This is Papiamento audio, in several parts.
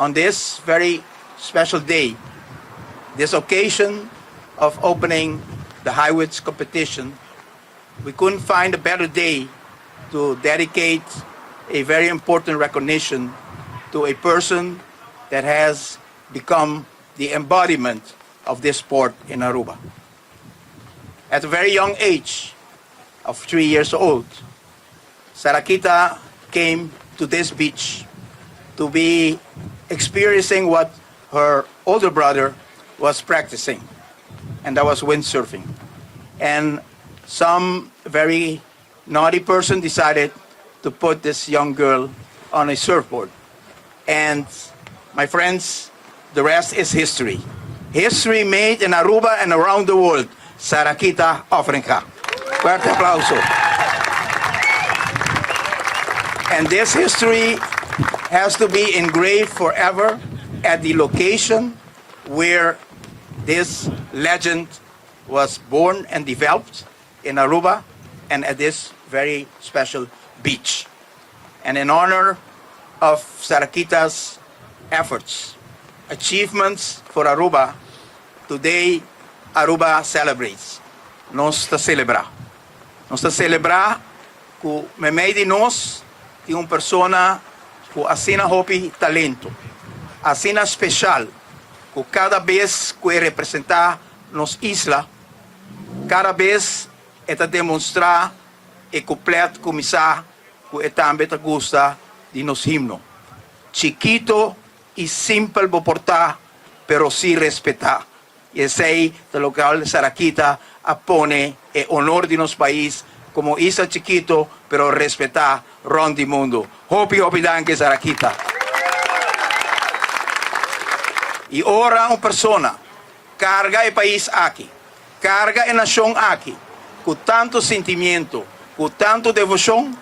On this very special day, this occasion of opening the Highwoods competition, we couldn't find a better day to dedicate a very important recognition to a person that has become the embodiment of this sport in Aruba. At a very young age of three years old, Sarakita came to this beach to be experiencing what her older brother was practicing, and that was windsurfing. And some very naughty person decided to put this young girl on a surfboard. And my friends, the rest is history. History made in Aruba and around the world. Sarakita Offringa. Fuerte aplauso. And this history has to be engraved forever at the location where this legend was born and developed in Aruba and at this very special beach. And in honor of Sarakita's efforts, achievements for Aruba, today Aruba celebrates. Nos ta celebra. Nos ta celebra cu meimei di nos tin un persona cu asina hopi talento, asina special, cu cada bes cu e representa nos isla, cada bes e ta demonstra e couplet cu mi sa cu e tambe ta gusta di nos himno. Chikito y simpel bo por ta, pero si respeta. Y esey ta locual Sarakita a pone e honor di nos pais como isla chikito pero respeta rond di mundo. Hopi hopi danki Sarakita. Y ora un persona carga e pais aki, carga e nacion aki cu tanto sentimiento, cu tanto devocion,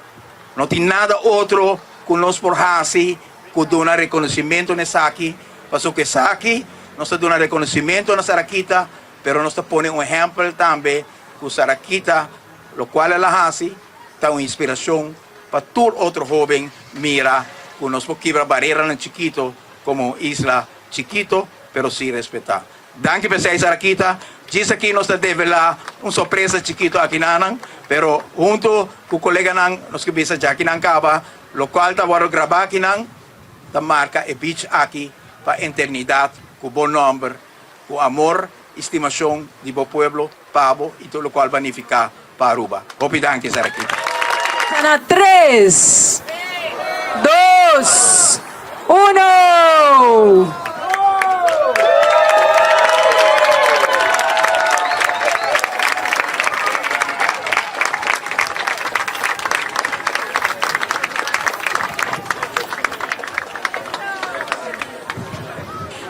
no tin nada otro cu nos por haci cu duna reconocimento na esaki, pasobra cu esaki nos ta duna reconocimento na Sarakita, pero nos ta pone un ehempel tambe cu Sarakita, locual el a haci, ta un inspiracion pa tur otro hoben mira cu nos por kibra bareranan chikito como isla chikito, pero si respeta. Danki p'esei Sarakita, djis aki nos ta devela un sorpresa chikito akinanan, pero hunto cu coleganan nos ke bisa djakinan caba, locual ta worde graba akinan ta marca e beach aki pa eternidad cu bo nomber, cu amor y stimacion di bo pueblo pa bo y tur locual ba nifica pa Aruba. Hopi danki Sarakita. Na tres, dos, uno!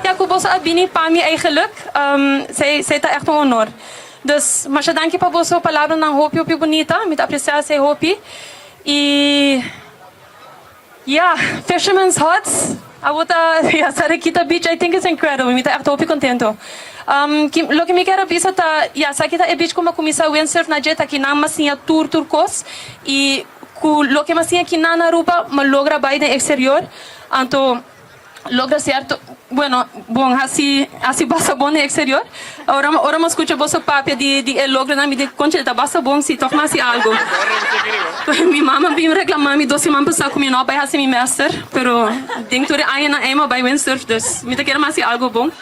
Ja, ku boso a bini pa mi eigenlijk, um, esei ta echt un honor. Dus, masha danki pa boso palabranan hopi hopi bunita, mi ta aprecia esei hopi. Y ja, Fisherman's Huts, awor ta ja, Sarakita Beach, I think it's incredible, mi ta echt hopi contento. Um, ki, loke mi kier a bisa ta, ja, esaki ta e beach cu mi a cuminsa windsurf na dje, ta akinan mi a siña tur tur cos. Y cu loke mi a siña akinan na Aruba, mi a logra bay den exterior. Anto logra cierto, bueno, bon haci haci basta bon den exterior. Ora ora mi a scucha boso papia di di e logronan mi di concha ta basta bon si toch mi haci algo. Mi mama bin reclama mi dos siman pasa cu mi no a bay haci mi master, pero den tur e añanan ey mi a bay windsurf dus mi ta kere mi haci algo bon.